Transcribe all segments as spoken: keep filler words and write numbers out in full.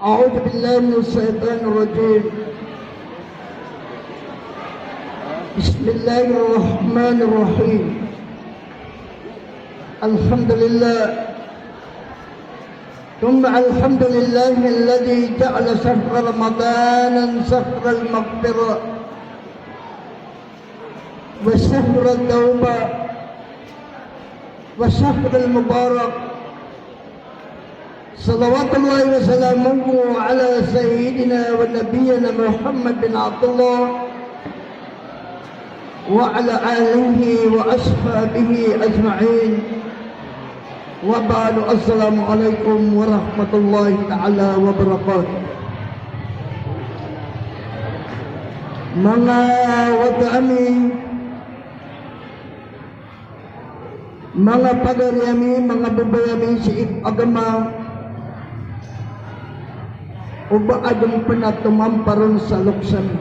أعوذ بالله من الشيطان الرجيم. بسم الله الرحمن الرحيم. الحمد لله. ثم الحمد لله الذي جعل شهر رمضان شهر المغفرة وشهر التوبة وشهر المبارك. صلوات الله وسلامه على سيدنا ونبينا محمد بن عبد الله وعلى آله وأصحابه أجمعين. وبعد، السلام عليكم ورحمة الله تعالى وبركاته. Manga wata ami, manga pagari ami, manga babay ami sii ko agama, o ba adn pn a tomamparon sa loks ami.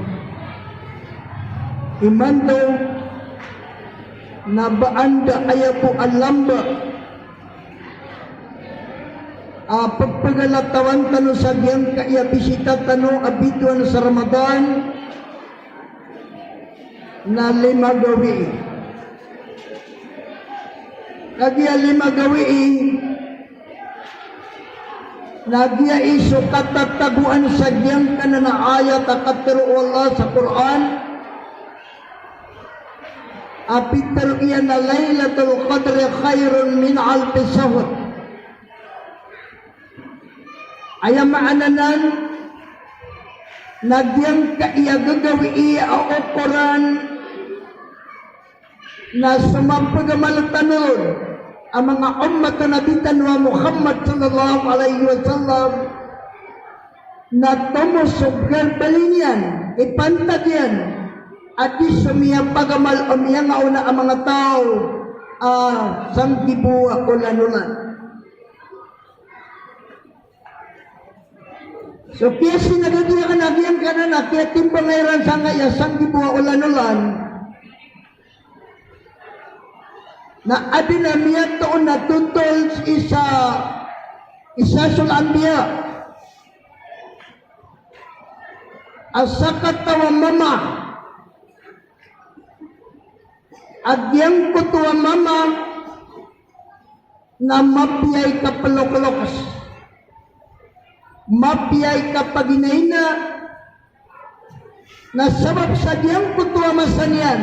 Imanto na ba anda aya bo a lamba a pphagalatawan tano sa giyangkaya bisita tano a bitowan sa Ramadan, na lima gawii. Kagiya lima gawii, na giya i so katatagoan sa giyangkanan a ayat a katharo o Allah sa Qur'an, a pitharo iyan a Laylatul Qadri khayrun min alfi shahr. Aya maana nan, na giyangkaya gagawii a okoran na so mapagamal tano ron a manga ummat o Nabi tano a Muhammad sallallahu alaihi wasallam, na tomo so galbali niyan, ipantag iyan a di so miyapagamal o miyangaona a manga taw a sanggibo a olan-olan. So kiyasinagad iyan a giyangkanan a kiyatimbang iran sangkaya sanggibo a olan-olan, na adn a miyatoon a totol isa, isa so anbiya a sakataw a mama a giyangkoto a mama na mapiya i kaploklokes, mapiya i kapaginaina, na sabap sa giyangkoto a masa niyan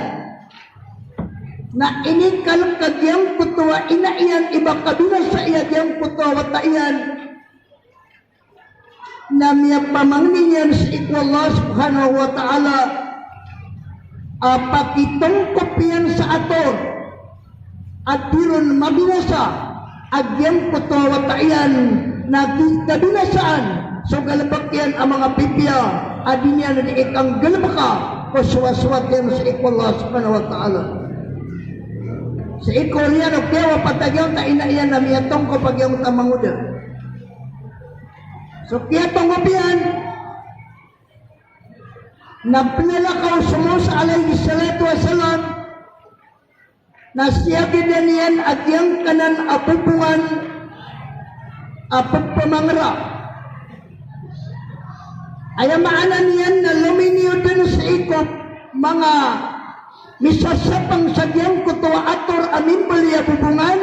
na inikalek a giyangkoto a ina iyan i ba kabinasai a giyangkoto a wata iyan, na miyapamangni niyan sii ko Allah subhanahu wa ta'ala a pakitongkop iyan sa ator a di ron mabinasa a giyangkoto a wata iyan na di kabinasaan so galebek iyan a manga pipiya a di niyan di ikanggalebeka ko sowasowat iyan sii ko Allah subhanahu wa ta'ala. Sii ko oriyan o kiyawapat a giyangkoto a ina iyan na miyatongkop a giyangkoto a mangoda. So kiyatongkop iyan na pnalakaw so Musa alayhis salatu wassalam na siyagadan iyan a giyangkanan a bobongan a pphmangera. Aya maana niyan na lominiyo dn sii ko manga misasapang sa giyangkoto a ator a mimbali a bobongan,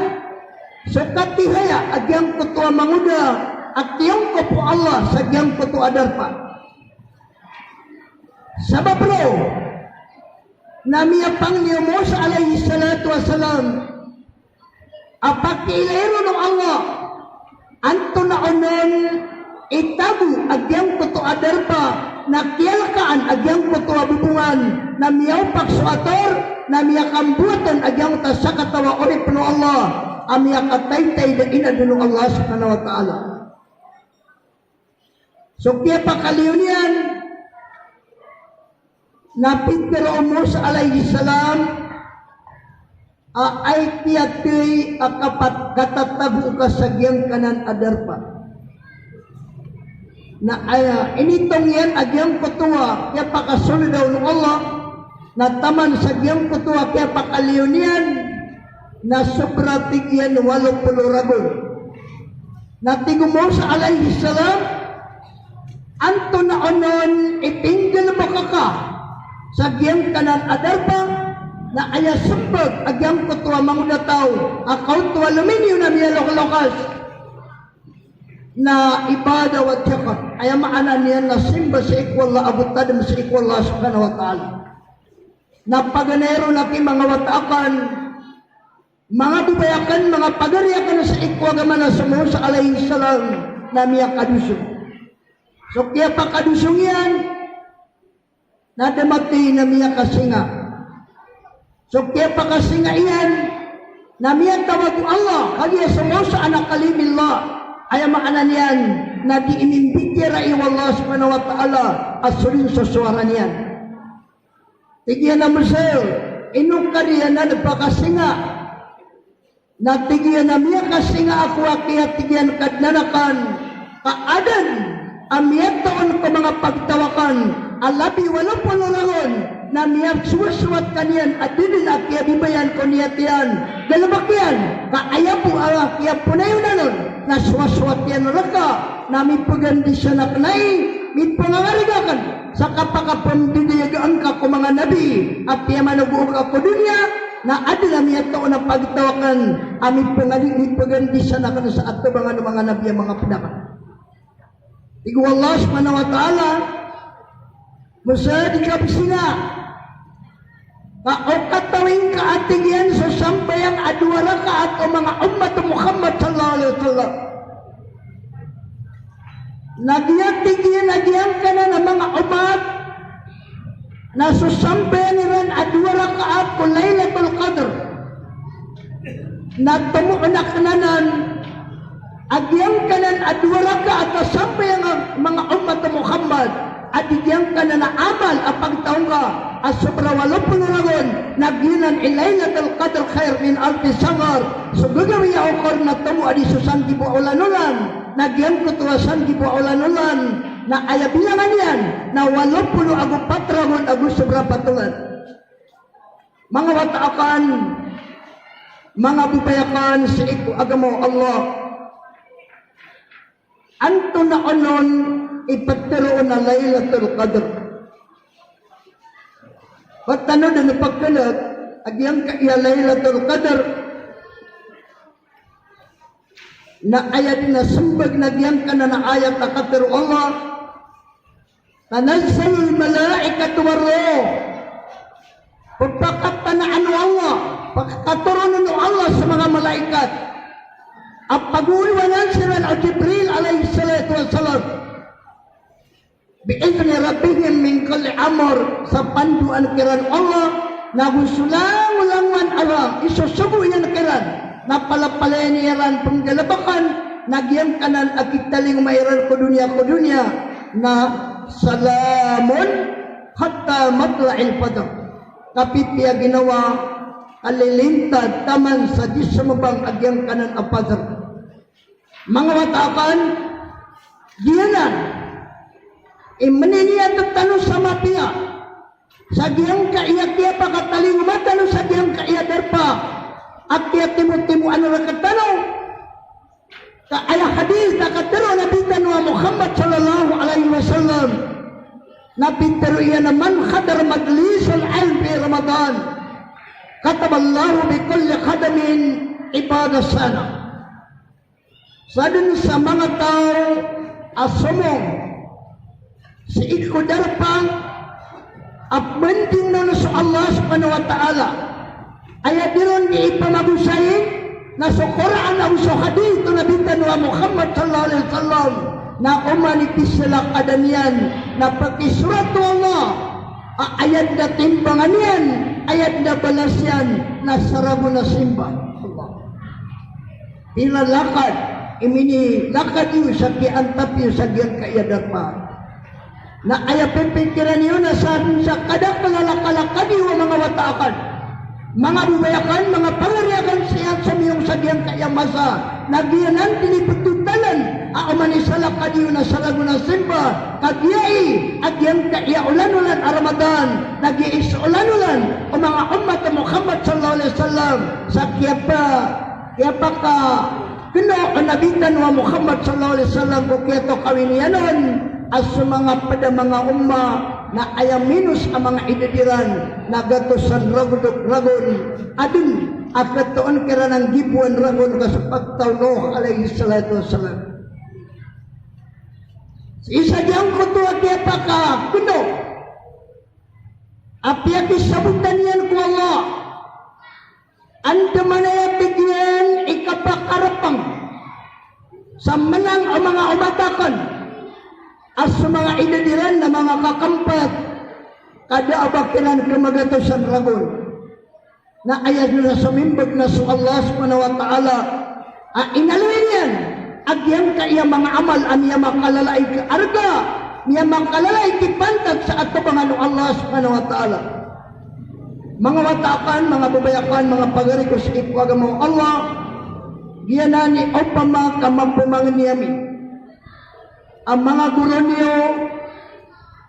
so katihaya a giyangkoto a mangoda a kiyongkop o Allah sa giyangkoto a darpa. Sabap roo na miyapangni o Musa alayhis salatu wassalam a pakiilay ron o Allah antonaa onon i tago a giyangkoto a darpa na kiyalekaan a giyangkoto a bobongan, na miyaopak so ator, na miyakamboat on a giyangkoto a sakataw a oripn o Allah a miyakataytay dn a ina dn o Allah subhanahu wa ta'ala. So kiyapakaliyo niyan na pitharo o Musa alayhis salam a ay kiyathay a kapat-, katatago ka sa giyangkanan a darpa. Na aya initong iyan a giyangkoto a kiyapakasold on o Allah, na taman sa giyangkoto a kiyapakaliyo niyan na sobra, tig iyan, walo polo ragon. Na tig o Musa alayhis salam Antonaa onon i pinggalbka ka sa giyangkanan a darpa na aya smbag a giyangkoto a mangonataw a kaoto a lominiyo na miyalokalokas na ibadah wa dhikr. Aya maana niyan na simba sii ko Allah ago tadm sii ko Allah subhanahu wa ta'ala. Na paganay ron aki manga wata akn, manga babay akn, manga pagari akn sii ko agama na so Musa alayhis salam na miyakadosong. So kiyapakadosong iyan na da mathay na miyakasinga. So kiyapakasinga iyan na miyatawag o Allah kagiya so Musa na kalimillah. Aya maana niyan na dii mimbitiyarai o Allah subhanahu wa ta'ala a so dn so sowara niyan. Tig iyan a Musa, ino ka riyan a da pakasinga? Na tig iyan a miyakasinga ako aki a tig iyan Kadnan akn, ka adn a miyataw on ko manga pagtaw akn a labi walo polo ragon na miyasowasowat ka niyan a da dn a kiyabibayan ko niyat iyan. Galbk iyan, ka aya bo a kiyaponayonan on na sowasowat iyan rka na mipgandisan akn ai, mipangangarig akn sa kapakapmbidayag angka ko manga nabi a piyamanogo ka ko doniya, na adn a miyataw on a pagtaw akn a mipangadi, mipgandisan akn sa atabangan o manga nabi a manga pd akn. Tig o Allah subhanahu wa ta'ala, Musa, di ka psinga. Ka o katawi ngka a tig iyan so sambayang a dowa rakaat o manga ummat o Muhammad sallallahu alaihi wasallam. Na giya tig iyan a giyangkanan a manga ummat na so sambayang iran a dowa rakaat ko Lailatul Qadr na tomo on akn anan a giyangkanan a dowa rakaat a sambayang a manga ummat o Muhammad a di giyangkanan a amal a pagtaw ngka a sobra walo polo ragon na giyanan i Lailatul Qadr khair min alfi shahr. So gagawii a okor na tomo a di so sanggibo a olan-olan na giyangkoto a sanggibo a olan-olan na aya bilangan iyan na walo polo ago pat ragon ago sobra pat olan. Manga wata akn, manga babay akn sii ko agama o Allah. Antonaa onon i ptharoon a Lailatul Qadr? Ba tano dn pkhalk a giyangkaya Lailatul Qadr na aya dn a smbag na giyangkanan a ayat a katharo o Allah, "Tanazzalul malaikatu war ruh." Pphakatanaan o Allah, pkhatoronan o Allah so manga malaikat a pagolowanan siran o Jibril alayhis salatu wassalam. Bi idhni rabbihim min kulli amr, sa pandoan kiran o Allah, nago so langolangowan a ran, isosogo iyan kiran, na palapalayan iran pnggalbkan, na giyangkanan a kitalingoma iran ko doniya, ko doniya, na salamun hatta matla'il fajr. Kapipiya ginawa, kalilintad taman sa di smbang a giyangkanan a fajr. Manga wata akn, giyanan i mniniyat tano sa mapiya sa giyangkaya kiyapakatalingoma tano sa giyangkaya darpa a kiyatimotimoan rktano. Ka aya hadith a katharo o Nabi tano a Muhammad sallallahu alaihi wasallam, na pitharo iyan a, "Man hadara majlisal ilm fi Ramadan, kataballahu bi kulli khadamin ibadah sanah." Sadn sa manga taw a somong sii ko darpa a pmbanding on so Allah subhanahu wa ta'ala, aya di ron di ipamagosay na so Qur'an ago so hadith o Nabi tano a Muhammad sallallahu alaihi wasallam, na oman i kisalakadan iyan na pakisorat o Allah a aya dn a timbangan iyan, aya dn a balas iyan na saragon a simba. Allah. Pira lakad i minilakad iyo sa kiyaantap iyo sa giyangkaya darpa. Na aya pipikiran iyo na sa, sa kadakl a lakalakad iyo a manga wata akn, manga babay akn, manga pagari akn sii a somiyong sa giyangkaya masa, na giyanan dn i ptotalan a oman i salakad iyo na saragon a simba, ka giyai a giyangkaya olan-olan a Ramadan, na giyai so olan-olan o manga ummat o Muhammad sallallahu alaihi wasallam sa kiyapa Kiyapakakna o Nabi tano a Muhammad sallallahu alaihi wasallam ko kiyatokawi niyan on a so manga pd a manga umma na aya minos a manga idad iran na gatosan ragon, ragon, adn a khatoon kiran a nggiboan ragon ka so pagtaw o Nuh alayhis salatu wassalam. Isa giyangkoto a kiyapakakndao a piyakisabotan iyan ko Allah. Andamanaya, tig iyan, i kapakarapang sa mnang o manga omat akn a so manga idad iran na manga kakmpt, ka da a ba kiran kmagatosan ragon. Na aya dn a somimbag na so Allah subhanahu wa ta'ala a inaloy niyan a giyangkaya manga amal a miyamakalala i karga, miyamakalala i pantag sa atabangan o Allah subhanahu wa ta'ala. Manga wata akn, manga babay akn, manga pagari ko sii ko agama o Allah, giyanan i opama ka mapamangni ami a manga goro niyo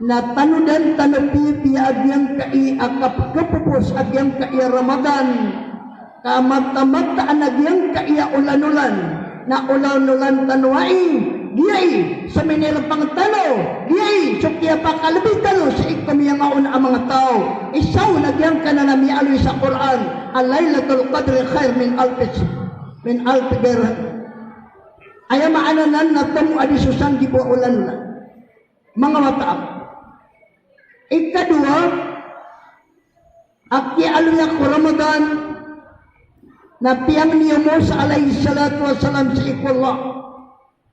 na tanodan tano piyapiya a giyangkai a kapkhapopos a giyangkai a Ramadan, ka mataan-mataan a giyangkai a olan-olan na olan-olan tano ai, giyai so minirpang tano, giyai so kiyapakalbi tano sii ko miyangaoona a manga taw. Isa on a giyangkanan a miyaaloy sa Qur'an a Laylatul Qadri khair min alfi, min alfi dirham. Aya maana nan na tomo a di so sanggibo a olan na. Manga wata akn. Ikadowa, a kiyaaloya ko Ramadan na piyangni o Musa alayhis salatu wassalam sii ko Allah.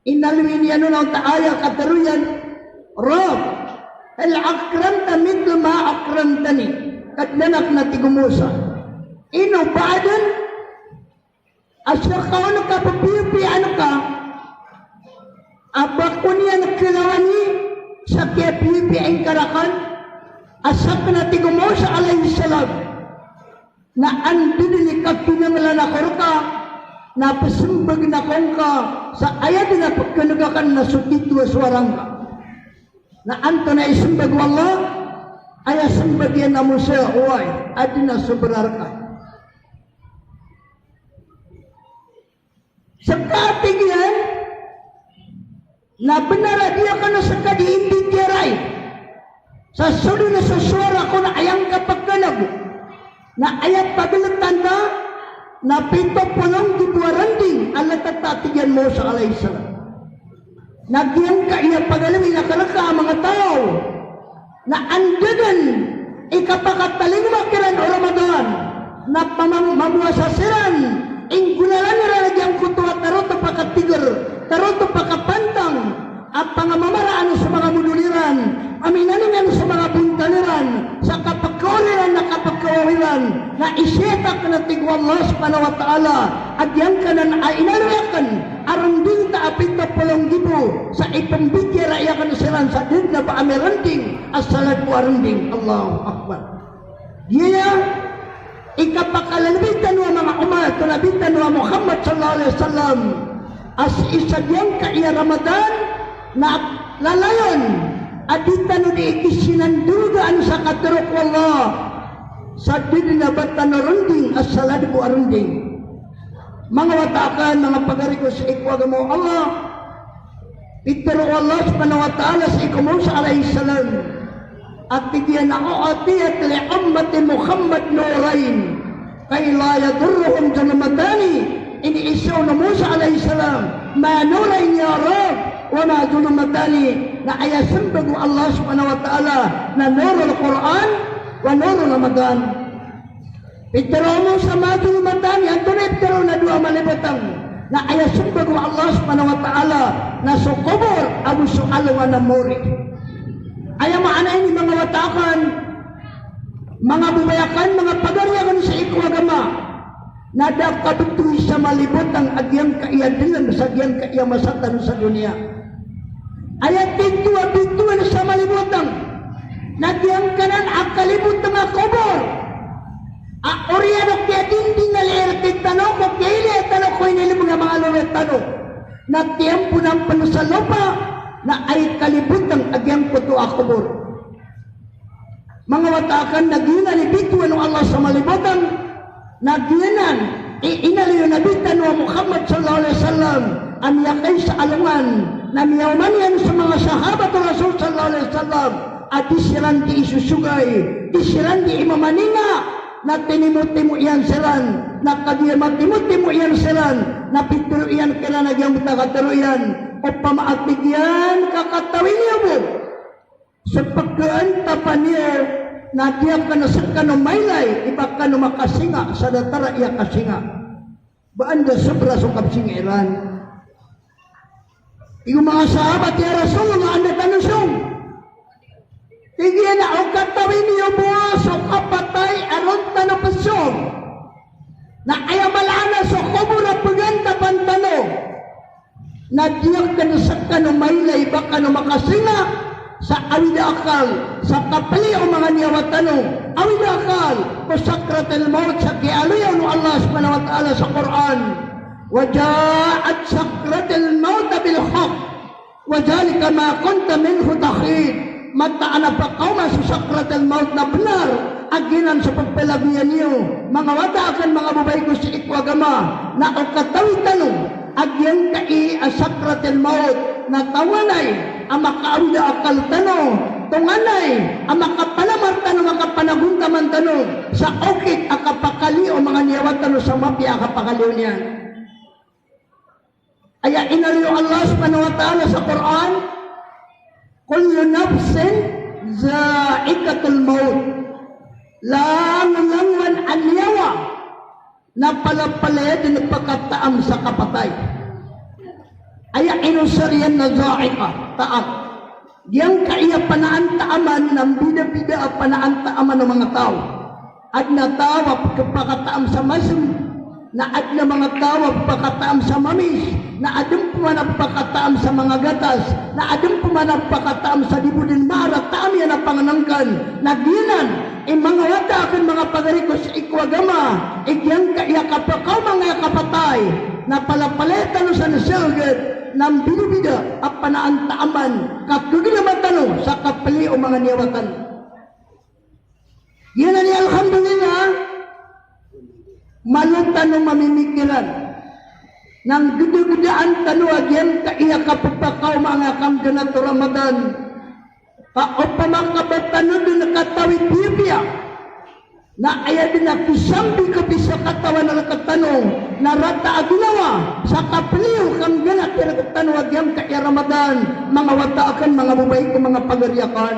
Inaloy niyan on a aya katharo iyan, Rabb, hal akramta mithla ma akramtani? Kadnan akn, a tig o Musa, ino ba adn a ska on ka pphiyapiyaan ka a ba ko niyan klawani sa kiyapiyapiya ingka rakn? A sakn, a tig o Musa alayhis salam, na anda dn i kakinanglan ako rka na psmbagn ako ngka sa aya dn a pkhan'g akn na so titho a sowara ngka. Na antonaa i smbag o Allah? Aya smbag iyan a Musa, oway, adn a sobra rka. Ska, a tig iyan, na bnar a di akn ska di imbitiyarai sa so dn a so sowara ko na aya ngka pkhan'g na aya pagltan ka na pito polo nggibo a rnding a ltata, a tig iyan, Musa alayhis salam. Na giyangkaya pagalbin akn rka a manga taw na anda dn i kapakatalingoma kiran o Ramadan na pamang-, mamowasa siran, inggolalan iran a giyangkoto a tarotop a katigr, tarotop a kapantang a pangamamaraan so manga modol iran, a minaningan so manga bontal iran sa kapkaori ran na kapkawawi ran, na isiyat akn, a tig o Allah subhanahu wa ta'ala, a giyangkanan a inaloy akn a rnding ta a pito polo nggibo sa ipmbitiyarai akn siran sa da dn a ba ami rnding a salad bo a rnding. Allahu Akbar. Giya i kapakalalbi tano a manga omat o Nabi tano a Muhammad sallallahu alaihi wasallam a sii sa giyangkaya Ramadan na lalayon a di tano di ikisinandogaan sa katharo ko Allah sa da dn a ba tano rnding a salad bo a rnding. Manga wata akn, manga pagari ko sii ko agama o Allah, pitharo o Allah subhanahu wa ta'ala sii ko Musa alayhis salam, a tig iyan a, "U'tiyat li ummati Muhammad nurayn, kay la yadurruhum zulumatani." Iniiza o Musa alayhis salam, "Ma nurayn ya Rabb, wa ma zulumatani?" Na aya smbag o Allah subhanahu wa ta'ala na nurul Qur'an wa nurul Ramadan. Pitharo o Musa, "Ma zulumatani?" Antonaa i pitharo na dowa malibotang? Na aya smbag o Allah subhanahu wa ta'ala na so kobor ago so alongan a mori. Aya maana ini, manga wata akn, manga babay akn, manga pagari akn sii ko agama, na da kabtowi sa malibotang a giyangkaya dlm sa giyangkaya masa tano sa doniya. Aya titho a bitowan sa malibotang na giyangkanan a kalibotang a kobor. A oriyan o kiyadindingali rktano ko kiyailaya tano ko inilbng a manga lola tano na tiyamponan pn sa lopa na aya kalibotang a giyangkoto a kobor. Manga wata akn, na giyanan i bitowan o Allah sa malibotang, na giyanan i inaloy o Nabi tano a Muhammad sallallahu alaihi wasallam a miyakaisa alongan Na miyaoma niyan so manga sahabat o Rasul sallallahu alaihi wasallam a di siran di isosogay, di siran di imamaninga, na tinimotimo iyan siran, na kagiya matimotimo iyan siran, na pitharo iyan kiran a giyangkoto a katharo iyan, opama a tig iyan ka katawi niyo bo so pkaantapan iyo na di akn skano mailay i ba kano makasinga sa datar a aya kasinga. Ba anda sobra so kapsinga iran. Tig o manga sahabat, "Ya Rasulullah, anda tano song?" Tig iyan a o katawi niyo bo so kapatay a ron tano pzong. Na aya mala anan so kobor a pkaantapan tano. Na di akn skano mailay ba kano makasinga sa awid a akal, sa kapli o manga niyawa tano. Awid a akal ko sakratul maut sa kiyaaloya on o Allah subhanahu wa ta'ala sa Qur'an. "Wa ja'at sakratul maut bil haqq. Wa dhalika ma kunta minhu tahid." Mataan a pakaoma so sakratul maut na bnar a giyanan so pplagoyan iyo. Manga wata akn, manga babay ko sii ko agama, na o katawi tano a giyangkai a sakratul maut na tonganay a makaawid a akal tano, tonganay a makapalamar tano, makapanagontaman tano sa okit a kapakali o manga niyawa tano sa mapiya a kapakali on iyan. Aya inaloy o Allah subhanahu wa ta'ala sa Qur'an, "Kullu nafsin dha'iqatul maut." Langolangowan a niyawa na palapalaya dn pkataam sa kapatay. Aya inosar iyan na dha'iqa, taam. Giyangkaya panaantaaman na mbidabida a panaantaaman o manga taw. Adn a taw a pkapakataam sa masm, na adn a manga taw a pkapakataam sa mamis, na adn pman a pkapakataam sa manga gatas, na adn pman a pkapakataam sa di bo dn maarataam iyan a pangnngkn. Na giyanan i manga wata akn, manga pagari ko sii ko agama, i giyangkaya kapakaoma angkaya kapatay na palapalaya tano san sgd na mbidabida a panaantaaman ka khaglma tano sa kapli o manga niyawa tano. Giyanan i alhamdulillah, malo tano mamimikiran na nggdagdaan tano a giyangkaya kapphakaoma angkaya kanggnat o Ramadan. Ka opama ka ba tano dn katawi piyapiya na aya dn a kisambi ko pisa katawan rktano na rata a ginawa sa kapli o kanggnat rktano a giyangkaya Ramadan, manga wata akn, manga babay ko, manga pagari akn.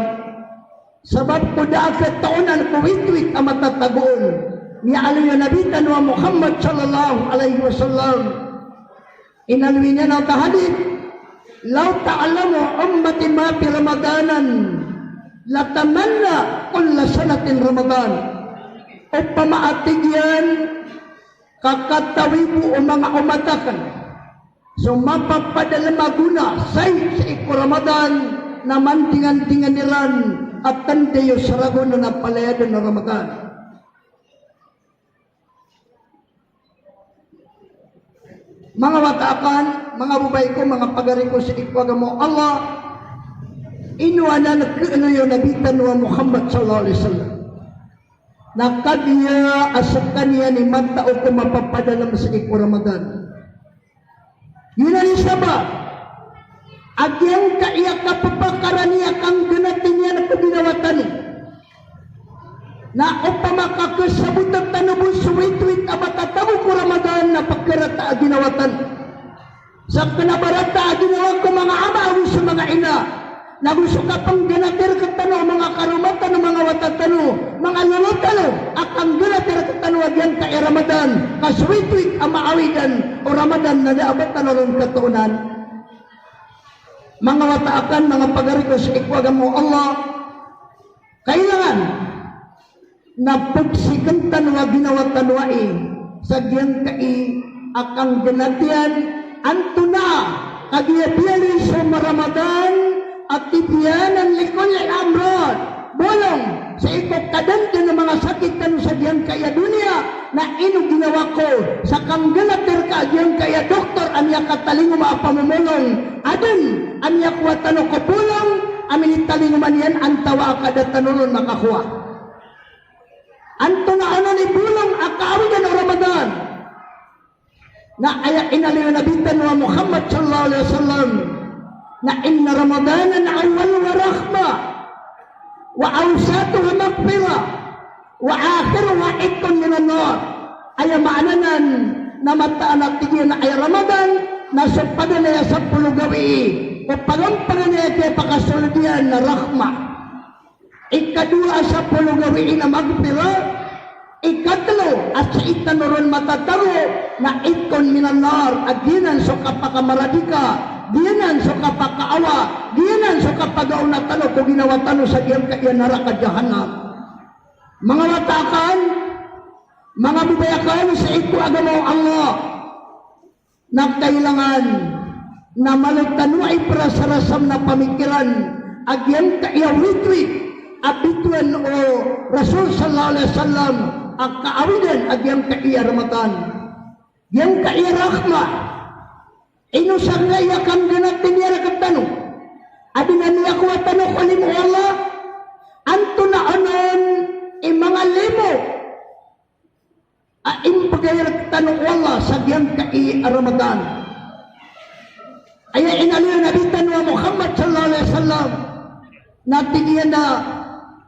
Sabap ko da a katoonan ko witwit a matatago on. Miyaaloy o Nabi tano a Muhammad sallallahu alaihi wasallam. Inaloy niyan a hadith, "Law ta'lamu ummati ma fi Ramadanin, latamannaw kulla sanatin Ramadan." Opama a tig iyan ka katawi bo o manga omat akn so mapapadalm a gona sai sii ko Ramadan, na mandingandingan iran a tanda iyo sa ragon na palaya dn o Ramadan. Manga wata akn, manga babay ko, manga pagari ko sii ko agama o Allah, ino anan khaaloy o Nabi tano a Muhammad sallallahu alaihi wasallam na kagiya a skaniyan i matao ko mapapadalm sii ko Ramadan. Giyanan i sabap a giyangkaya kapphakaran iyan a kanggnati niyan ko ginawa tano na opama ka khasabota tano bo so witwit a matatago ko Ramadan na pkharata a ginawa tano. Sa kna ba rata a ginawa ko manga ama ago so manga ina, nago so kapnggnati rktano o manga karoma tano, manga wata tano, manga lolo tano, a kanggnati rktano a giyangkaya Ramadan, ka so witwit a maawidan o Ramadan na da a ba tano ron katoonan. Manga wata akn, manga pagari ko sii ko agama o Allah, kailangan na pagsikn tano a ginawa tano ai sa giyangkai a kanggnat iyan. Antonaa, kagiya biyaloy so Ramadan a tibyanan likulli amrad, bolong sii ko kadndn o manga sakit tano sa giyangkaya doniya. Na ino ginawa ko sa kanggnat rka a giyangkaya doktor a miyakatalingoma a pamomolong? Adn a miyakowa tano ko bolong a minitalingoma niyan antawaa ka da tano ron makakowa. Antonaa onon i bolong a kaawidan o Ramadan? Na aya inaloy o Nabi tano a Muhammad sallallahu alaihi wasallam, Na inna Ramadan awwaluhu rahmah, wa awsatuhu maghfirah, wa akhiruhu itqun minan nar. Aya maana nan na mataan a tig iyan a aya Ramadan na so paganay a sapolo gawii, o pagampanganay a kiyapakasold iyan na rahmah. Ikadowa a sapolo gawii na maghfirah, ikatlo a sii tano ron matatago na itqun minan nar, a giyanan so kapakamaradika, giyanan so kapakaawa, giyanan so kapagaona tano ko ginawa tano sa giyangkaya naraka jahannam. Manga wata akn, manga babay akn sii ko agama o Allah, na kailangan na malo tano a iprasarasam na pamikiran a giyangkaya witwit a bitowan o Rasul sallallahu alaihi wasallam a kaawidan a giyangkaya Ramadan, giyangkaya rahmah. Ino sangkaya kangganatan iyan rktano a di na miyakowa tano ko limo o Allah? Antonaa onon i manga limo a imbgay rktano o Allah sa giyangkai a Ramadan? Aya inaloy o Nabi tano a Muhammad sallallahu alaihi wasallam na tig iyan a,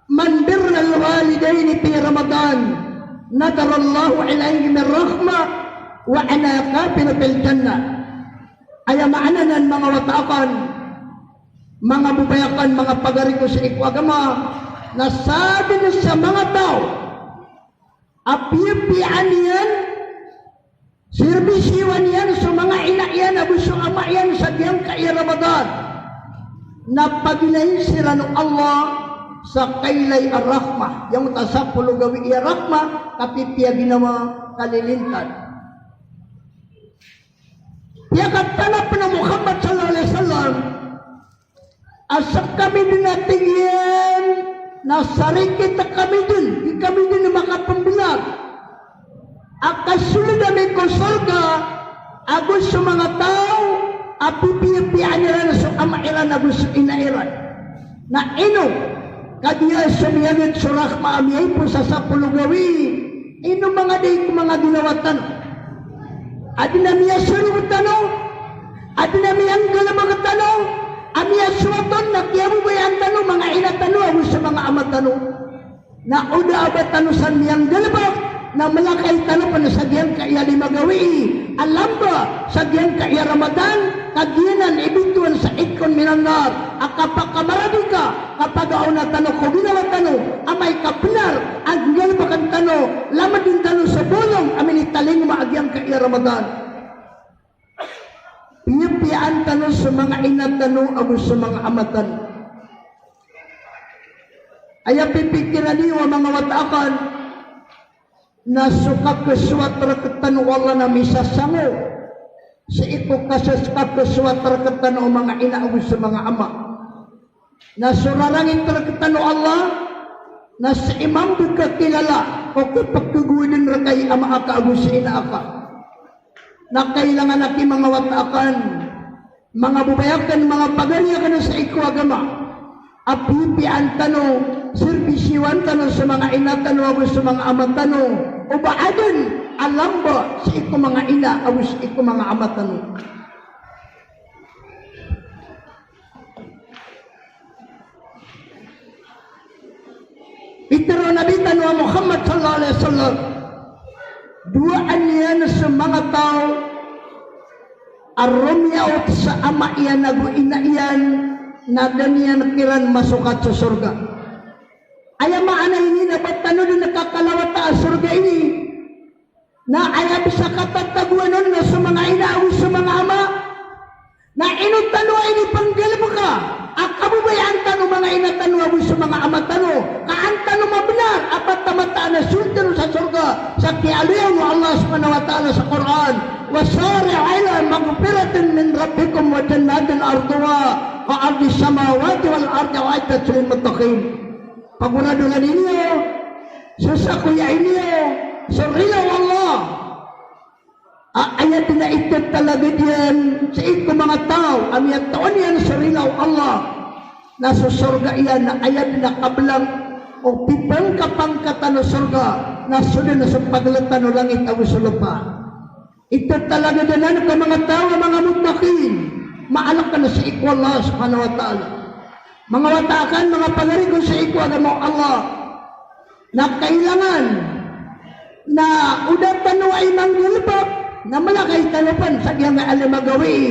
"Man barra al-walidayni fi Ramadan, nadara Allahu alayhi bir rahmah, wa ana kafilun fil jannah." Aya maana nan, manga wata akn, manga babay akn, manga pagari ko sii ko agama, na sadn sa manga taw a piyapiyaan iyan, sirbisiwan iyan so manga ina iyan ago so ama iyan sa giyangkai a Ramadan, na paginayn siran o Allah sa kailay a rahmah. Giyangkoto a sapolo gawii a rahmah, kapipiya ginawa, kalilintad. Piyakatana pn o Muhammad sallallahu alaihi wasallam a skami dn a tig iyan na sarikit kami dn, di kami dn makapmblag a kasold ami ko sorga ago so manga taw a pipiyapiyaan iran so ama iran ago so ina iran. Na ino kagiya so miyagd so rahmah a miyaipos sa sapolo gawii, ino manga dai ko manga ginawa tano? Adn a miyasorog tano, adn a miyanggalbk tano, a miyasoat on na kiyababayaan tano manga ina tano ago so manga ama tano. Na o da a ba tano san miyanggalbk, na mlakay tano pn sa giyangkai a lima gawii a lamba sa giyangkai a Ramadan, ka giyanan i bitowan sa itqun minan nar, a kapakamaradika, kapagaona tano ko ginawa tano, amay ka bnar a nggalbkn tano, lamdn tano so bolong a minitalingoma a giyangkai a Ramadan. Piyapiyaan tano so manga ina tano ago so manga ama tano. Aya pipikiran iyo a manga wata akn, na so kakhasoat rktano o Allah na misasango sii ko kakhas-, kakhasoat rktano o manga ina ago so manga ama. Na so rarangit rktano o Allah na sii mambo ka kilala ko kipkhagowad dn rka i ama aka ago so ina aka. Na kailangan aki, manga wata akn, manga babay akn, manga pagari akn sii ko agama, a piyapiyaan tano, sirbisiwan tano so manga ina tano ago so manga ama tano, o ba adn a lamba sii ko manga ina ago sii ko manga ama tano. Pitharo o Nabi tano a Muhammad sallallahu alaihi wasallam, dowaan iyan so manga taw a romiyaot sa ama iyan ago ina iyan na da niyan kiran masokat so sorga. Aya maana ini na ba tano dn kakalawata a sorga ini, na aya bsa katatagoan on na so manga ina ago so manga ama. Na ino tano a inipanggalbka a kababayaan tano manga ina tano ago so manga ama tano, ka an tano mabnar a patamataan a sold tano sa sorga sa kiyaaloya on o Allah subhanahu wa ta'ala sa Qur'an, "Wasari'u ila maghfiratin min rabbikum wa jannatin arduha ka ardis samawati wal ardi u'iddat lil muttaqin." Pagoradolan niyo, sasakoyain niyo so rila o Allah. A, aya dn a ito talagad iyan sii ko manga taw a miyataw niyan so rila o Allah, na so sorga iyan na aya dn a kablang o pipangkapangkatan o sorga na so dn a so pagltan o langit ago so lopa. Ito talagad anan ko manga taw a manga muttaqin. Maalk na sii ko Allah subhanahu wa ta'ala. Manga wata akn, manga pagari ko sii ko agama o Allah, na kailangan na o da tano a imanggalbk na mlakay tano pn sa giyangkai a lima gawii,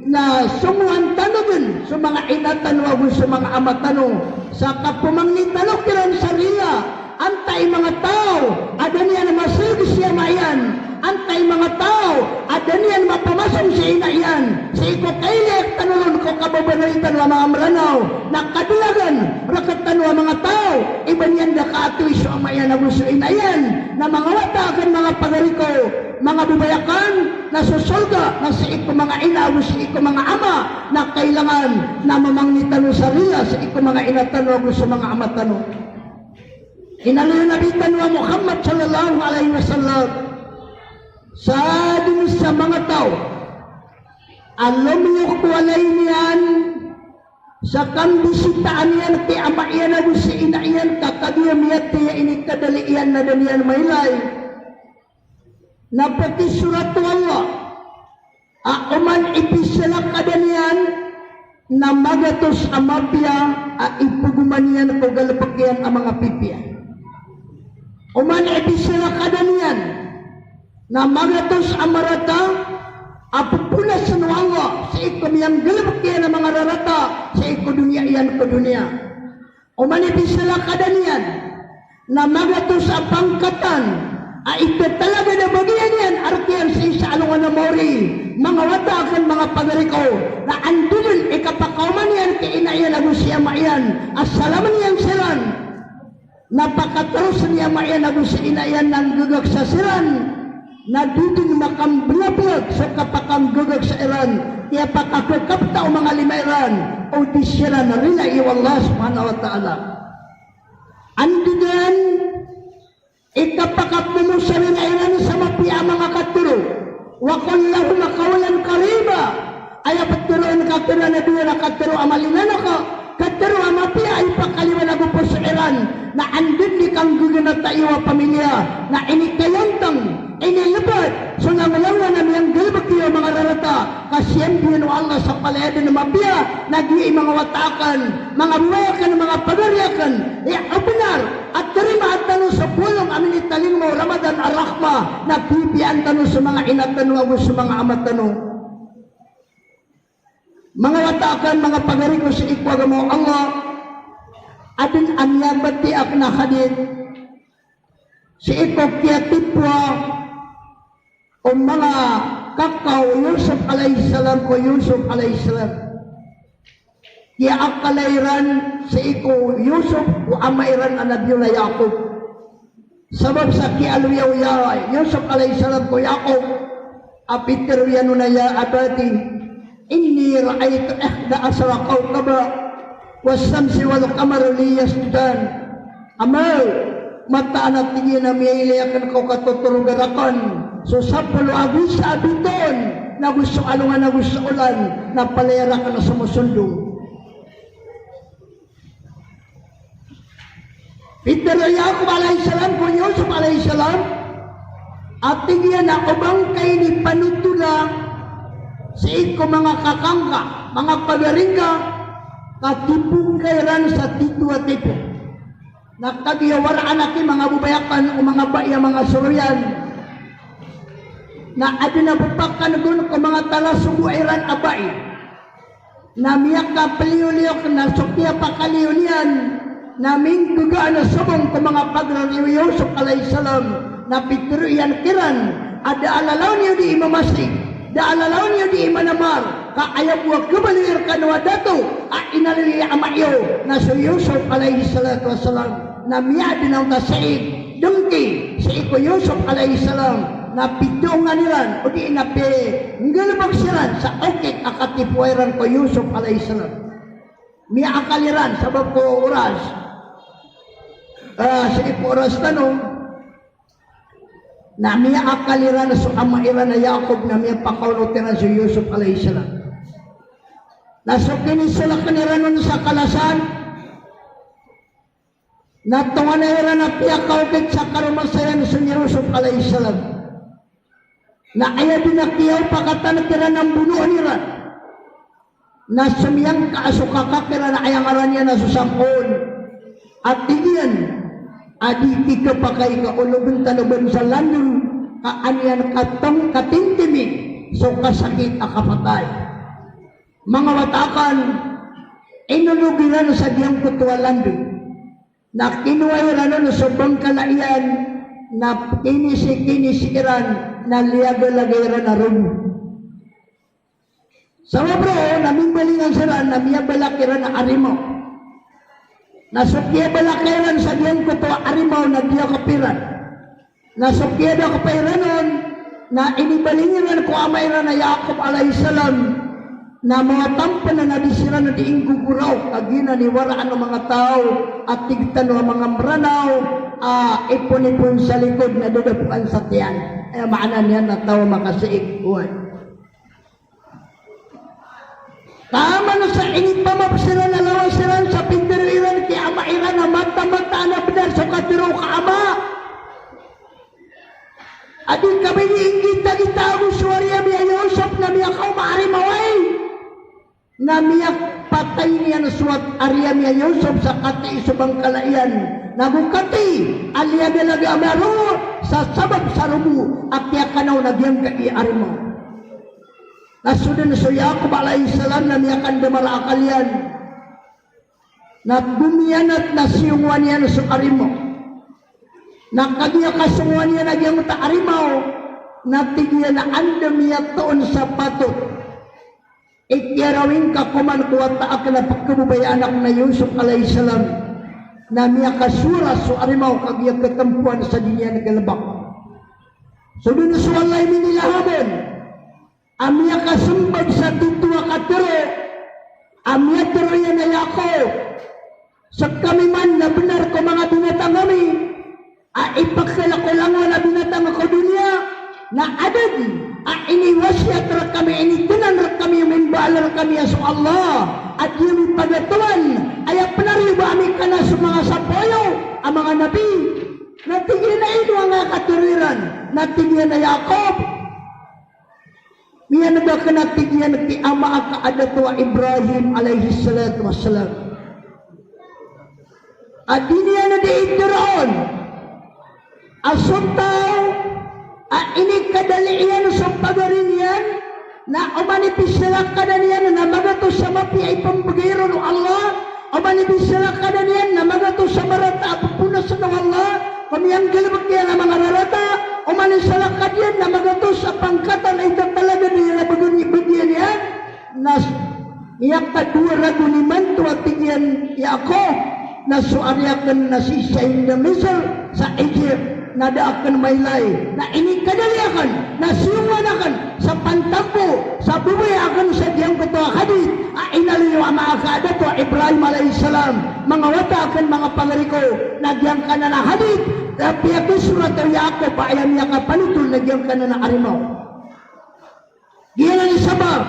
na somowan tano dn so manga ina tano ago so manga ama tano sa kapmangni tano kiran sa rila. Antaa i manga taw a da niyan masold si ama iyan, antaa i manga taw a da niyan mapamasong si ina iyan, sii ko kailay tano ron ko kababanay tano a manga Mranaw, na kadalagan rktano a manga taw i ba niyan da kaatowi so ama iyan ago so ina iyan. Na manga wata akn, manga pagari ko, manga babay akn, na so sorga na sii ko manga ina ago sii ko manga ama, na kailangan na mamangni tano sa rila sii ko manga ina tano ago so manga ama tano. Inaloy o Nabi tano a Muhammad sallallahu alaihi wasallam sa dn sa manga taw a lomiyok ko walay niyan sa kambisitaan iyan ki ama iyan ago si ina iyan, ka kagiya miyatay a inikadali iyan na da niyan mailay, na pakisorat o Allah a oman i pisalakadan iyan na magatos a mapiya a ipogoman iyan ko galbk iyan a manga pipiya. Oman i pisalakadan iyan na magatos a marata a poponasan o Allah sii ko miyanggalbk iyan a manga rarata sii ko doniya iyan ko doniya. Oman i pisalakadan iyan na magatos a pangkatan a itatalagad a bagian iyan a rk iyan sii sa alongan a maori. Manga wata akn, manga pagari ko, na anda dn i kapakaoma niyan ki ina iyan ago si ama iyan a salamn iyan siran, na pakataros ni ama iyan ago si ina iyan na nggagaksa siran, na di dn makamblablag so kapakanggagaksa iran, kiyapakakakapta o manga lima iran, o di siran rilai o Allah subhanahu wa ta'ala. Anda dn i kapakapmomosawira iran sa mapiya a manga katharo. Wa qul lahuma qawlan karima. Aya ptharoon ka kiran a dowa a katharo a malinanaka, katharo a mapiya a ipakaliwan ago poso iran. Na anda dn i kanggaganata iyo a pamilya na inikayantang, inilbad so langolangon a miyanggalbk iyo a manga rarata, ka siyambiyan o Allah sa palaya dn a mapiya. Na giya i manga wata akn, manga babay akn, manga pagari akn, iya o bnar a tarimaan tano so bolong a minitalingoma o Ramadan a rahma, na pipiyaan tano so manga ina tano ago so manga ama tano. Manga wata akn, manga pagari ko sii ko agama o Allah, adn a miyabatiya akn a hadith sii ko kiyatipoa o manga kaka o Yusuf alayhis salam ko Yusuf alayhis salam. Kiyaakala iran sii ko Yusuf o ama iran a Nabiyullah Yaqub. Sabap sa kiyaaloya o Yusuf alayhis salam ko Yaqub a pitharo iyan on a ya abati, inni ra'aytu ihda ashara kawkaba, wash-shamsa wal-qamara li yasjudan. Ama, mataan a tig iyan a miyailay akn ko katotoroga rakn so sapolo ago isa a bitoon, nago so alongan ago so olan, na palaya rakn a somosondong. Pitharo o Yaqub alayhis salam ko Yusuf alayhis salam a tig iyan a o ba ngka ini panotola sii ko manga kaka ngka, manga pagari ngka, ka tipoon ka iran sa tito a tipo. Na kagiya waraan aki, manga babay akn, o manga bai a manga soroyan, na adn a bpakn gon ko manga talasogoa iran a bai na miyakapliyoliyok, na so kiyapakaliyo niyan na minggagaan a sobong ko manga pagrariyo o Yusuf alayhis salam. Na pitharo iyan kiran a da a lalaw niyo dii mamasig, da a lalaw niyo dii manamar, ka aya bo a kabaloy rkano a dato a inaloy i ama iyo na so Yusuf alayhis salatu wassalam. Na miyadn a onta sii, dngki sii ko Yusuf alayhis salam, na pitoongan iran odi na pinggalbk siran sa okit a katipoa iran ko Yusuf alayhis salam. Miyaakal iran sabap ko oras. Ah, sii ko oras tano, na miyaakal iran so ama iran a Yaqub na miyapakaonot iran so Yusuf alayhis salam. Na so kinisolakn iran on sa kalasan, na tonganay iran a piyakaokit sa karomasayan so Yusuf alayhis salam. Na aya dn a kiyaopakatan kiran a mbonoon iran. Na somiyangka a so kaka kiran a aya ngaran iyan a so Sam'un. A tig iyan a di kikapakay ka ologn tano bn sa landoy ka an iyan katong katintimi so kasakit a kapatay. Manga wata akn, inolog iran sa giyangkoto a landoy. Na kinowa iran on so bangkala iyan, na kinisi-kinisi iran, na liyagalaga iran a rogo. Sabap roo na mimbalingan siran na miyabalak iran a arimaw. Na so kiyabalak iran sa giyangkoto a arimaw na diyakp iran. Na so kiyadakp iran on na inibaling iran ko ama iran a Yaqub alayhis salam, na mawatampn a di siran di inggogoraok a giyanan i waraan o manga taw a tig tano a manga Mranaw a ipon-ipon sa likod na dadapoan sa tiyan. Aya maana niyan na taw a makasiig. Oway. Taman sa inipamap siran a lawas iran sa pitharo iran ki ama iran a mata-mataan a bnar so katharo ka ama a di kami di inggita-gita ago so ari ami a Yusuf na miyakaoma a arimaw ai. Na miyapatay niyan so ari ami a Yusuf sa katii so bangkala iyan. Na go katii a liyagalaga ami a rogo sa sabap sa rogo a kiyakanaw na giyangkai a arimaw. Na so dn so Yaqub alayhis salam na miyakandamar a akal iyan. Na gomiyanat na siyongowan iyan so arimaw. Na kagiya kasongowan iyan a giyangkoto a arimaw, na tig iyan a anda miyatoon sa patot i kiyarawing ka ko man ko wata akn a pkhababayaan akn a Yusuf alayhis salam, na miyakasowara so arimaw kagiya khatampoan sa di niyan galbk. So dn so Allah i minilahaban a miyakasmbag sa tito a katharo, a miyatharo iyan a Yaqub, skami man na bnar ko manga binatang ami a ipakhala ko langowan a binatang ko doniya, na adn a iniwasiyat rkami, initnan rkami, mimbaal rkami a so Allah a di ami pagatowan, aya pnariyoba ami kna so manga sapoyo a manga nabi. Na tig iyan a ino angkaya katharo iran, na tig iyan a Yaqub, miyan'g akn a tig iyan ki ama aka a dato a Ibrahim alayhis salatu wassalam a di niyan dii tharoon a so taw a inikadali iyan so pagari niyan, na oman i pisalakadan iyan na magatos sa mapiya i pmbgay ron o Allah, oman i pisalakadan iyan na magatos sa marata a pponasan o Allah, ko miyanggalbk iyan a manga rarata, oman i salakad iyan na magatos a pangkatan a itatalagan iyan a bgan i bgan iyan, na s-, miyakadowa ragon imanto a tig iyan a Yaqub, na so ari akn na sii sa Misr, sa Egypt, na da akn mailay, na inikadali akn, na siyongowan akn sa pantambo sa babaya akn sa giyangkoto a hadith a inaloy o ama aka a dato a Ibrahim alayhis salam, manga wata akn, manga pagari ko, na giyangkanan a hadith na piyakisorat o Yaqub a aya miyakapanotol na giyangkanan a arimaw. Giyanan i sabap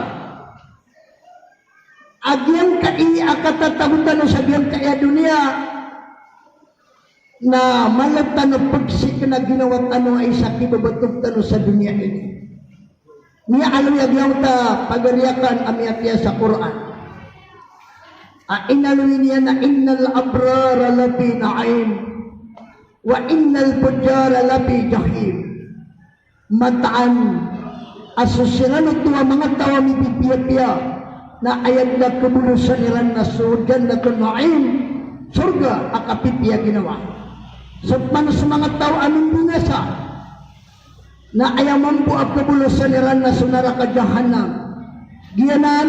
a giyangkai a katatago tano sa giyangkai a doniya na malo tano pagsikna ginawa tano a isa kibabatog tano sa doniya ini. Miyaaloy a giyangkoto a pagari akn a miyatiya sa Qur'an a inaloy niyan a innal abrara lafi na'im wa innal fujjara lafi jahim. Mataan a so siran oto a manga taw a mipipiyapiya na aya dn a kabolosan iran na so Jannatun Na'im, sorga a kapipiya ginawa. So pman so manga taw a mimbinasa na aya mambo a kabolosan iran na so naraka Jahannam. Giyanan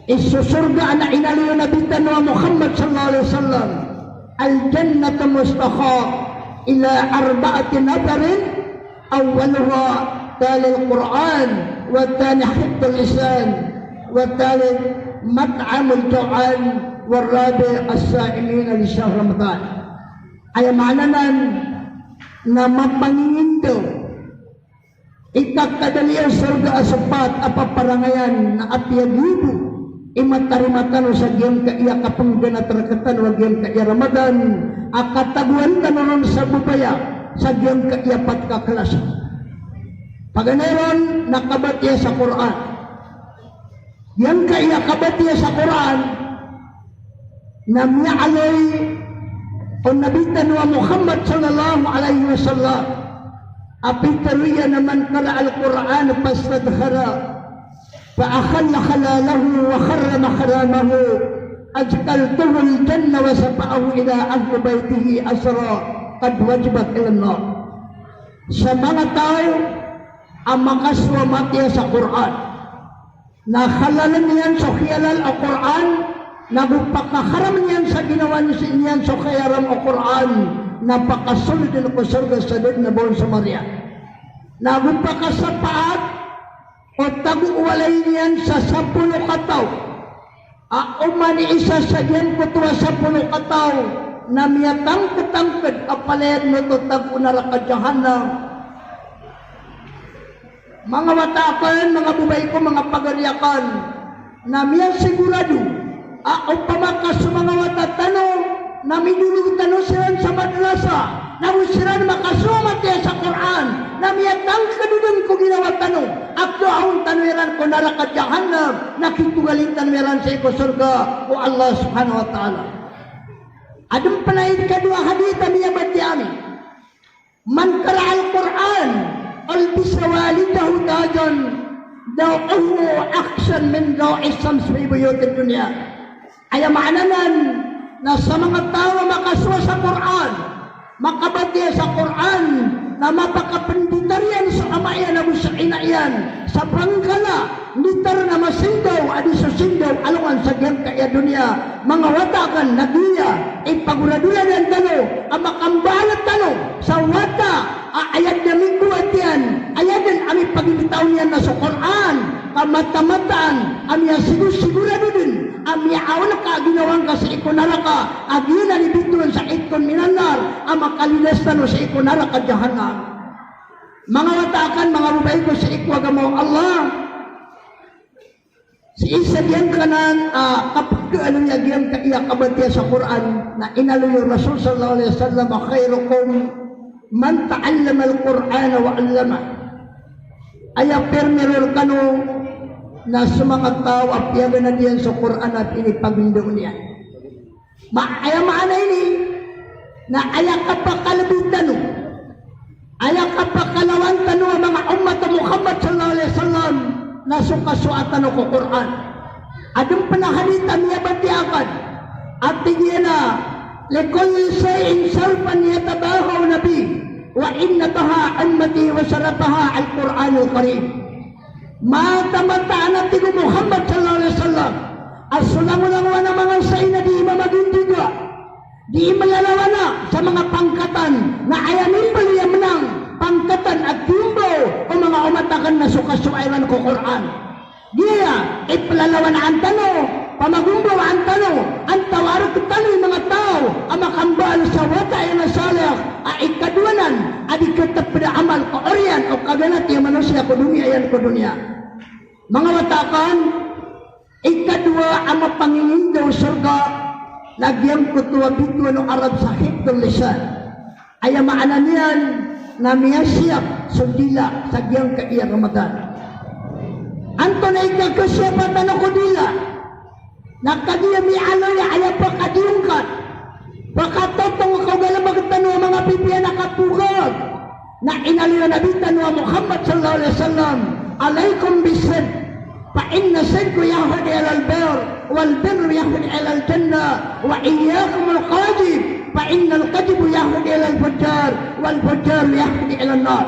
i so sorga a inaloy o Nabi tano a Muhammad sallallahu alaihi wasallam, al-jannatu mustaqarrun ila arba'ati nafarin, awwaluha talil Qur'an, wa thani hifdhul lisan, wa thalith mat'amul jaw'an, wa rabi' as-sa'imin li shahr Ramadan. Aya maana nan na mapangingindaw i kakadaliya o sorga a so pat a paparangayan na apiya giyoto i matarima tano sa giyangkaya kapngganat rktano a giyangkaya Ramadan a katagoan tano ron sa babaya sa giyangkaya pat ka klasi. Paganay ron na kabatiya sa Qur'an. Giyangkaya kabatiya sa Qur'an na miyaaloy o Nabi tano a Muhammad sallallahu alaihi wasallam a pitharo iyan a, "Man qara'al Qur'ana fastadhkara, fa ahalla halalahu wa harrama haramahu, adkhaltuhul jannah wa shafa'ahu ila ahli baitihi ashra, qad wajabat ilan nar." Sa manga taw a makasowa matiya sa Qur'an, na halaln iyan so kiyalal o Qur'an, nago pakaharamn iyan sa ginawa niyan so kiyaram o Qur'an, na pakasold dn ko sorga sa da dn a ba on sa Maryam. Nago pakasapaat o tago o walay niyan sa sapolo kataw. A oman i isa sa giyangkoto a sapolo kataw na miyatangktangkd a palaya dn oto tago o naraka Jahannam. Manga wata akn, manga babay ko, manga pagari akn, na miyasigorado a opama ka so manga wata tano na midolog tano siran sa madrasa, nago siran makasowa matiya sa Qur'an, na miyatangkd dn ko ginawa tano a kaoon tano iran ko naraka Jahannam, na kitogalin tano iran sii ko sorga o Allah subhanahu wa ta'ala. Adn pn a ikadowa a hadith a miyabatiya ami. Man qara'al Qur'an, ulbisa walidayhi tajan, daw'uhu akhshan min daw'is shams fi buyutid dunya. Aya maana nan na sa manga taw a makasowa sa Qur'an, makabatiya sa Qur'an, na mapakapnditar iyan so ama iyan ago so ina iyan sa pangkala, nditar na masindaw a di so sindaw alongan sa giyangkaya doniya. Manga wata akn, na giya i pagoradoradan tano a makambaal tano sa wata a aya dn a migoat iyan, aya dn a mipagintaw niyan na so Qur'an, ka mata-mataan a miyasigo-sigorado dn a miyaawn ka a ginawa ngka sii ko naraka a giyanan i bitowan sa itqun minan nar a makalidas tano sii ko naraka Jahannam. Manga wata akn, manga babay ko sii ko agama o Allah, sii sa giyangkanan a kapkaaloy a giyangkaya kabatiya sa Qur'an, na inaloy o Rasul sallallahu alaihi wasallam a, "Khairukum man ta'allamal Qur'ana wa 'allamah." Aya pirmiro rkano na so manga taw a piyaganad iyan so Qur'an a pinipagindaw niyan. Ma-, aya maana ini na aya kapakalbi tano, aya kapakalawan tano a manga ummat o Muhammad sallallahu alaihi wasallam na so kasowa tano ko Qur'an. Adn pn a hadith a miyabatiya akn a tig iyan a, "Likulli shay'in sharafan yatabaha an-nabi, wa inna baha'a ummati wa sharafaha al-Qur'anul Karim." Mata-mataan a tig o Muhammad sallallahu alaihi wasallam a so langolangowan a manga isa i na dii mamagindiga, dii malalawana sa manga pangkatan, na aya mimbaloy a mnang pangkatan a gombaw o manga ummat akn na so kasowa iran ko Qur'an. Giya iplalawanaan tano, pamagombawaan tano, antawaa rktano i manga taw a makambaal sa wata iyan a salih, a ikadowa nan a di katpd a amal ko oriyan o kaganat iyan a manosiya ko doniya iyan ko doniya. Manga wata akn, ikadowa a mapangingindaw sorga na giyangkoto a bitowan o Arab sa hifdhul lisan. Aya maana niyan na miyasiyap so dila sa giyangkaya Ramadan. Antonaa i kakasiyapa tano ko dila? Na kagiya miyaaloy a aya pakadiyongkat, pakatotong ko galbk tano a manga pipiya na kapokag. Na inaloy o Nabi tano a Muhammad sallallahu alaihi wasallam, "Alaikum bis-sidq, fa inna as-sidqa yahdi ilal birr, wal birru yahdi ilal jannah, wa iyyakumul kadhib, fa innal kadhiba yahdi ilal fujjar, wal fujjaru yahdi ilan nar."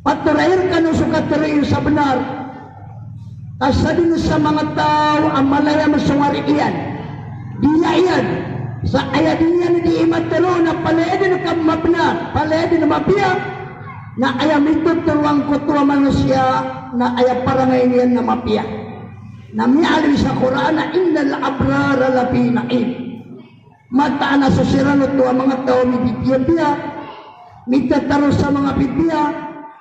Patoray rkano so katharo iyo sa bnar. Ka sadn sa manga taw a malayam so ngari iyan, dila iyan, sa aya dn iyan dii matharo na palaya dn ka mabnar, palaya dn mapiya, na aya mitotharo angkoto a manosiya na aya parangay niyan na mapiya. Na miyaaloy sa Qur'an a, "Innal abrara lafi na'im." Mataan a so siran oto a manga taw a mipipiyapiya, mitatharo sa manga pipiya,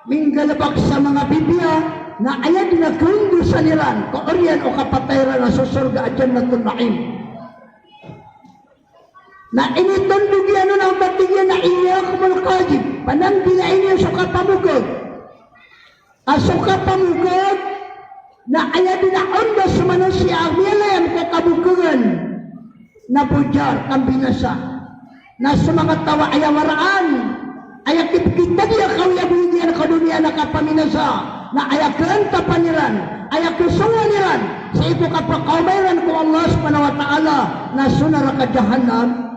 minggalbk sa manga pipiya, na aya dn a kaondosan iran ko oriyan o kapatay iran a so sorga a Jannatun Na'im. Na initondog iyan on a tig iyan a, "Iyyakumul kadhib, pananggilain iyo so kapamokag." A so kapamokag, Na aya dn a onda so manosiya a miyalayam ko kabokhagn na fujjar, kambinasa. Na so manga taw a aya waraan, aya kipkitadiya kawiyagoyag iyan ko doniya na kapaminasa, na aya kaantapan iran, aya kasongowan iran sii ko kapakaoma iran ko Allah Subhanahu wa Ta'ala, na so naraka Jahannam.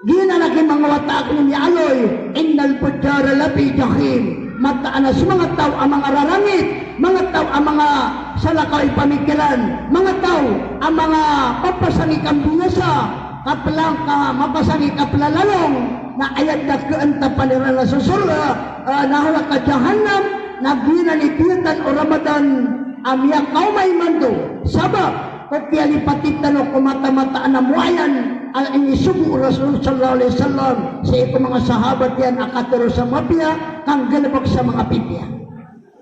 Giyanan a ki manga wata akn i miyaaloy, innal fujjara lafi jahim. Mataan a so manga taw a manga rarangit, manga taw a manga salakaw i pamikiran, manga taw a manga papasang i kambinasa, kaplang ka, mapasang i kaplalalong, na aya dn a kaantapan iran na so sorga, eh, na naraka Jahannam, na giyanan i biyatan o Ramadan a miyakaoma imanto. Sabap ko kiyalipati tano ko mata-mataan a moayan a inisogo o Rasul sallallahu alaihi wasallam sii ko manga sahabat iyan a katero sa mapiya, kanggalbk sa manga pipiya.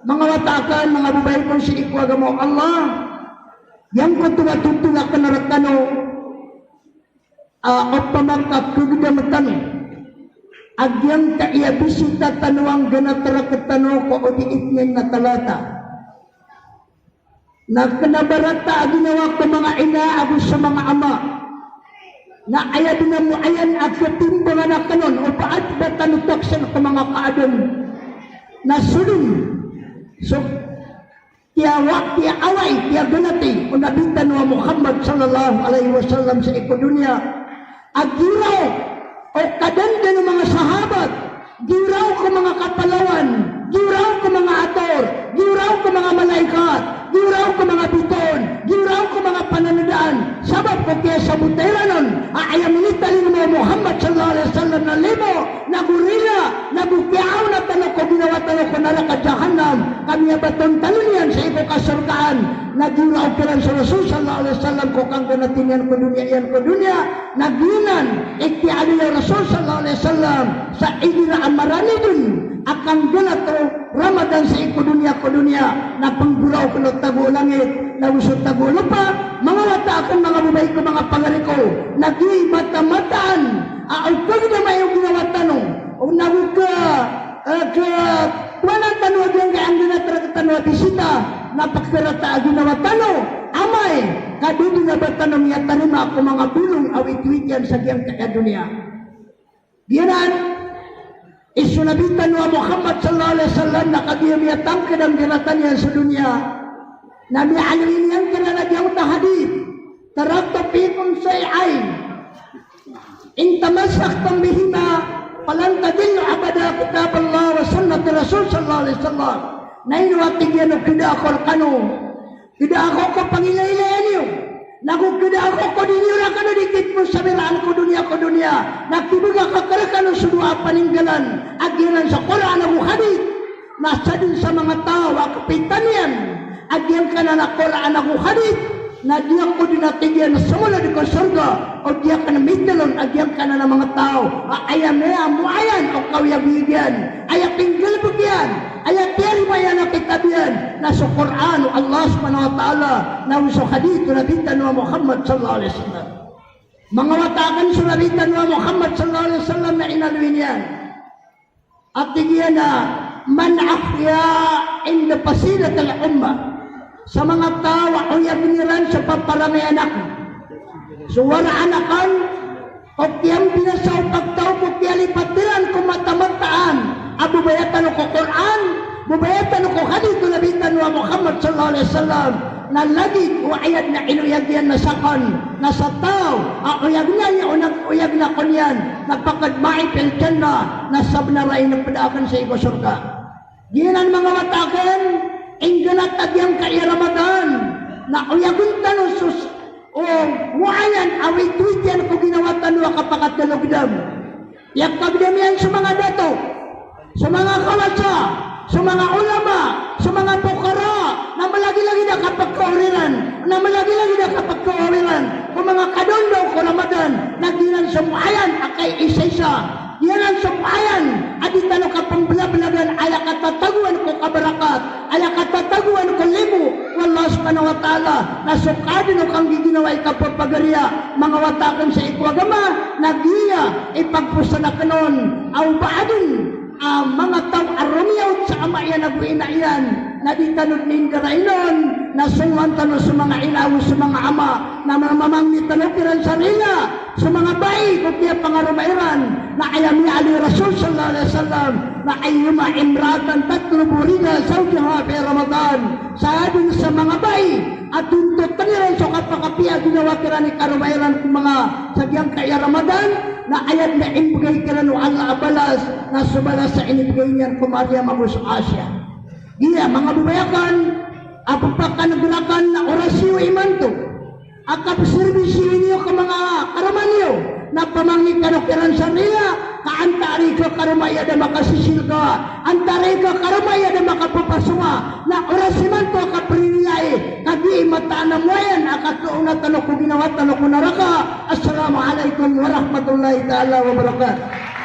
Manga wata akn, manga babay ko sii ko agama o Allah, giyangkoto a totol akn rktano, a, opama ka kagdam tano a giyangkaya bisita tano a nggnat rktano ko odi Itnin na Talata. Na kna ba rata a ginawa ko manga ina ago so manga ama, na aya dn a moayan a katimbangan akn on o ba adn ba tano taksn ko manga kaadn. Na so dn so kiyawa-, kiyaaway, kiyagnati o Nabi tano a Muhammad sallallahu alaihi wasallam sii ko doniya. A giraw o kadndn o manga sahabat, giraw ko manga kapalawan, giraw ko manga ator, giraw ko manga malaikat, giraw ko manga bitoon, giraw ko manga panandaan. Sabap ko kiyasabota iran on a aya minitalingoma o Muhammad sallallahu alaihi wasallam na limo, nago rila, nago kiyaaona tano ko ginawa tano ko naraka Jahannam, ka miyabaton tano niyan sii ko kasorgaan. Na giraw kiran so Rasul sallallahu alaihi wasallam ko kanggnati niyan ko doniya iyan ko doniya. Na giyanan i kiyaaloy o Rasul sallallahu alaihi wasallam sa igira a marani dn a kanggnat o Ramadan sii ko doniya ko doniya, na pnggoraw kn o tago o langit nago so tago o lopa. Manga wata akn, manga babay ko, manga pagari ko, na giya i mata-mataan a o kagdam aya o ginawa tano, o nago ka, eh, ka, kowan tano a giyangkaya nggnat rktano a bisita, na pkharata a ginawa tano, amay ka da dn a ba tano miyatarima ko manga bolong a wit-wit iyan sa giyangkaya doniya. Giyanan i so Nabi tano a Muhammad sallallahu alaihi wasallam na kagiya miyatangkd a nggnatan iyan so doniya, na miyaaloy niyan kiran a giyangkoto a hadith, "Taraktu fikum shay'ayn, in tamassaktum bihima falan tadillu abada, kitaballahi wa sunnati Rasul sallallahu alaihi wasallam." Na ino a tig iyan o kda ako rkano, kda ako ko pangilaylaya niyo, nago kda ako ko di niyo rakn o di kit mo sabiraan ko doniya ko doniya, na kibgak akn rkano so dowa a paninggalan a giyanan sa Qur'an ago hadith. Na sadn sa manga taw a kpitaniyan a giyangkanan a Qur'an ago hadith, na di ako dn a tig iyan a smolod ko sorga, o di akn mitalon a giyangkanan a manga taw a aya miyamoayan o kawiyagoyag iyan, aya pinggalbk iyan, aya tiyarima iyan a kitab iyan, na so Qur'an o Allah Subhanahu wa Ta'ala, nago so hadith o Nabi tano a Muhammad sallallahu alaihi wasallam. Manga wata akn, so Nabi tano a Muhammad sallallahu alaihi wasallam na inaloy niyan a tig iyan a, "Man ahya inda fasilatil ummah." Sa manga taw a oyagn iran so paparangayan akn, so waraan akn, o kiyambinasa o pagtaw ko kiyalipat iran ko mata-mataan a babaya tano ko Qur'an, babaya tano ko hadith o Nabi tano a Muhammad sallallahu alaihi wasallam, na lagid o aya dn a inoyag iyan na sakn, na sa taw a oyagn iyan o nag-oyagn ako niyan, na faqad ma'i fil jannah, na sabnar a inpd akn sii ko sorga. Giyanan manga wata akn, inggnat a giyangkaya Ramadan na oyagn tano so s-, o moayan a wit-wit iyan ko ginawa tano a kapakatlo gdam. Aya kagdam iyan so manga dato, so manga kawasa, so manga ulama, so manga fuqara, na malagilagid a kapagkaoriran, na malagilagid a kapagkaoriran ko manga kadondaw ko Ramadan, na giyanan so moayan a kaiisaisa. Giyanan so moayan a di tano kapmblablagan, aya katatagoan ko kabarakat, aya katatagoan ko limo o Allah Subhanahu wa Ta'ala, na so kadn o kanggiginawai kapapagariya. Manga wata akn sii ko agama, na giya i pagposan akn on a o ba adn a manga taw a romiyawt sa ama iyan ago ina iyan, Na di tano dn indarainon, na songowan tano so manga ina ago so manga ama, na mamangni tano kiran sa riya so manga bai ko kiyapangaroma iran, na aya miyaaloy o Rasul sallallahu alaihi wasallam, na ayyuma imra'atin tatlubu rida zawjiha fi Ramadan. Sa adn sa manga bai a tontotn iran so kapakapiya a ginawa kiran i karoma iran ko manga sa giyangkaya Ramadan, na aya dn a imbgay kiran o Allah a balas, na so balas a inibgay niyan ko Maryam ago so Asiya. Giya manga babay akn a pphakanagrakan na oras iyo imanto a kapserbisyo niyo ko manga karoma niyo, na pamangni kano kiran sa riya, ka antaa i kakaroma iyan a da makasisilka, antaa i kakaroma iyan a da makapapasonga, na oras imanto a kapririya i, kagiya mataan a moayan a katoona tano ko ginawa tano ko naraka. Assalamu alaikum warahmatullahi taala wabarakatuh.